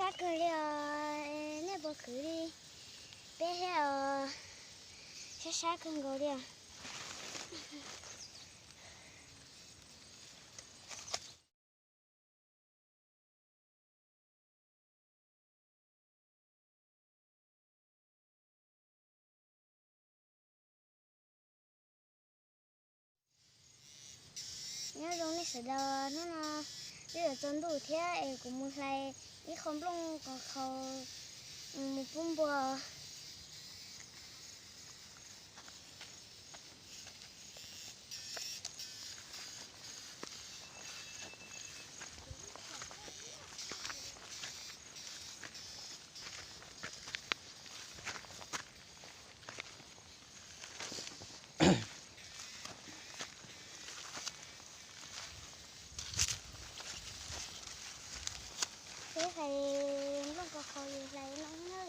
Sab kawg li os, nej puas khwv li? Peb thiab os, sab sab kawg nkaus li os. Nyob zoo nej sawv daws, hnub no twb yuav tsaus ntuj thiab es kuv mus hlais ib qho nplooj qos khau mus pub npua. Peb hlais nplooj qos khau, yus hlais no na.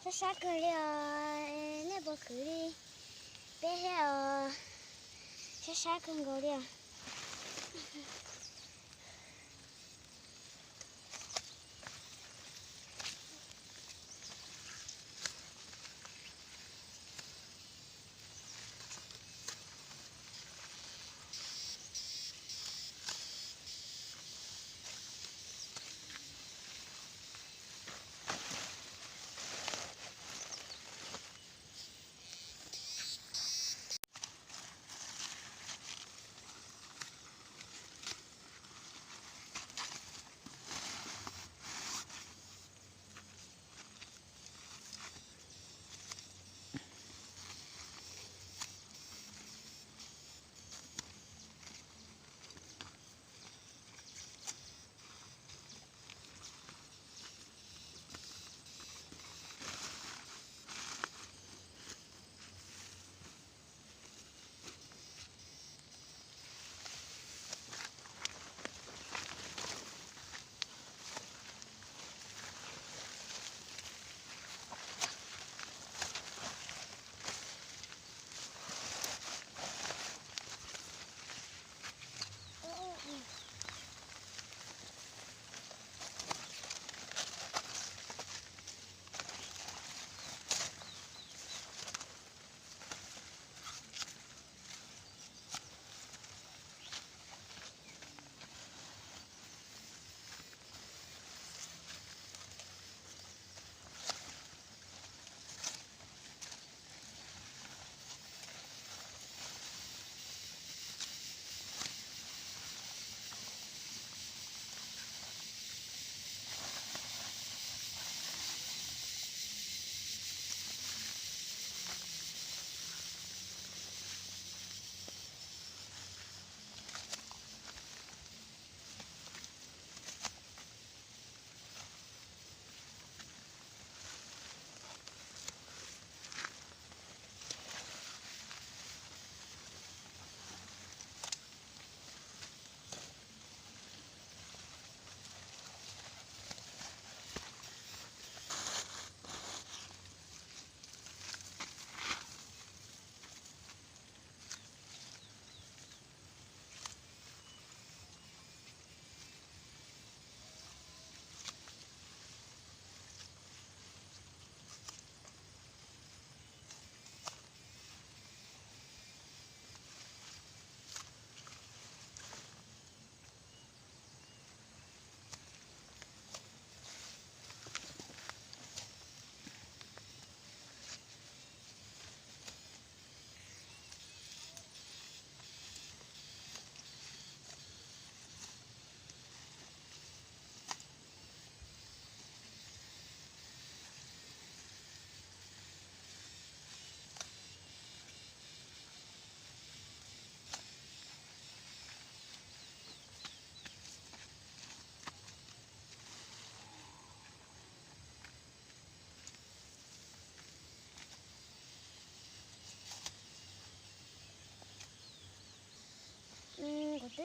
Sab sab kawg li os, nej puas khwv li? Peb thiab os, sab sab kawg nkaus li os.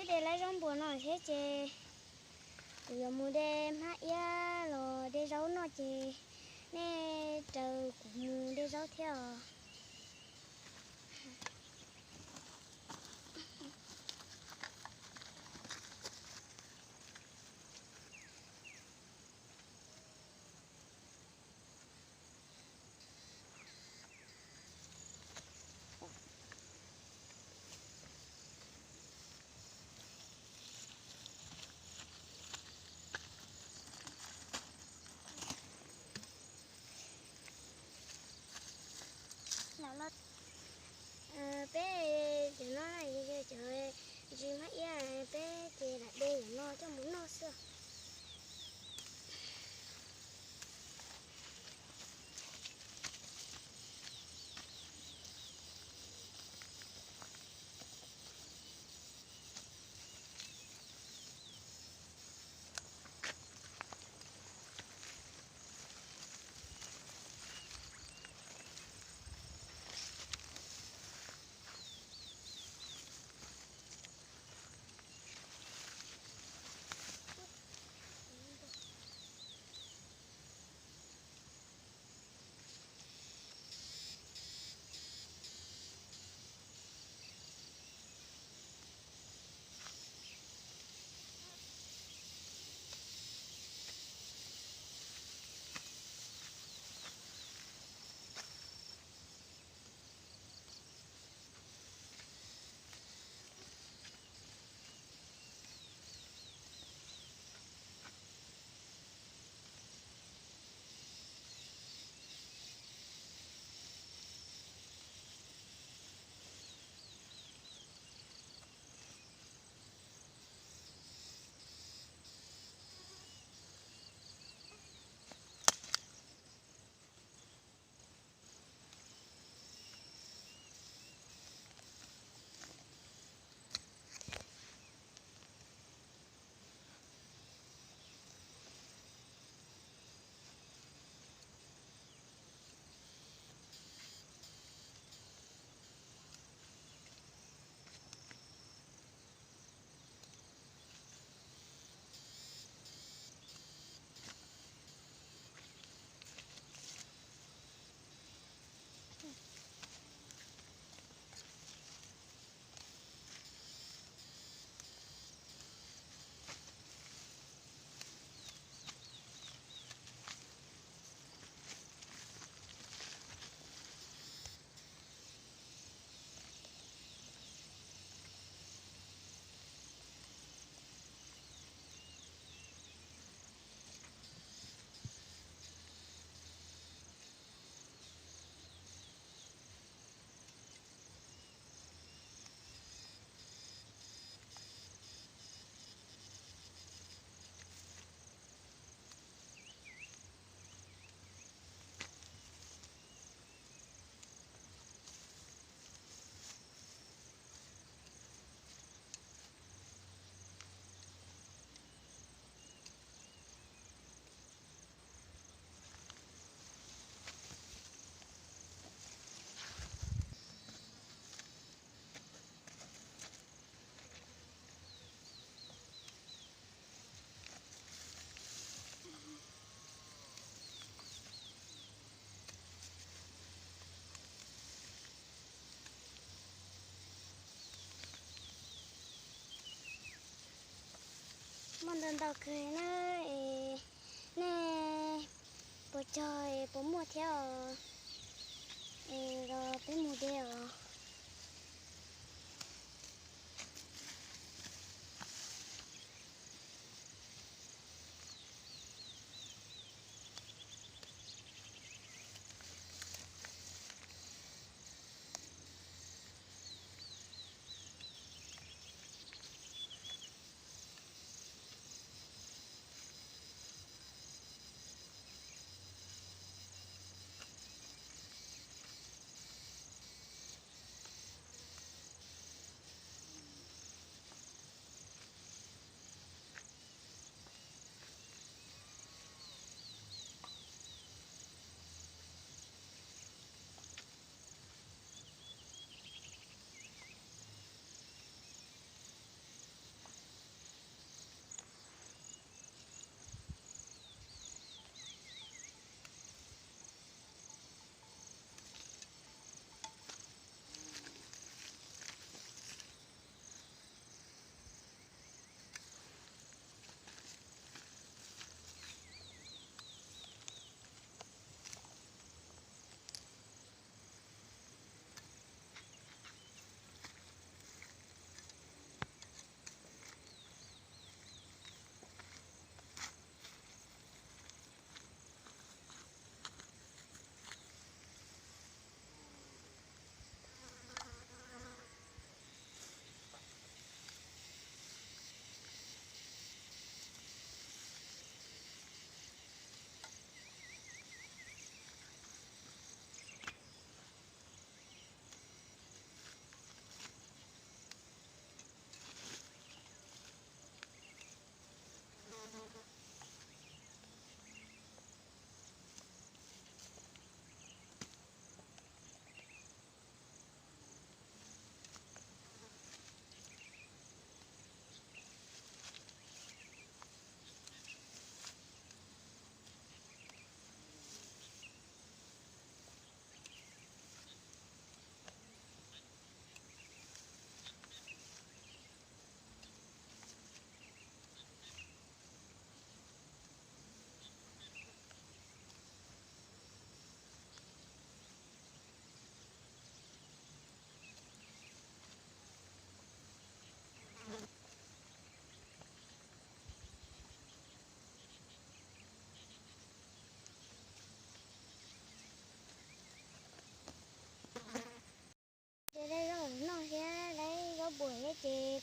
De lawv zaub npua no thiab ces kuv yuav mus de hmab iab los de zaub noj ces nej raws kuv mus de zaub thiab os. Peb cov no yog cov ntsis hmab iab, peb ces lam de cov no coj mus noj xwb. Muaj ntau ntau kawg na, es nej puas cog es puas muaj thiab os, es los peb mus de os.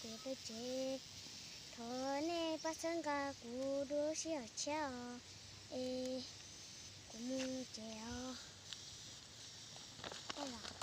Ces peb tsev, thov nej pab txhawb nqa kuv dua lub sij hawm tshiab os, es kuv mus tsev os. Tej zaum qhov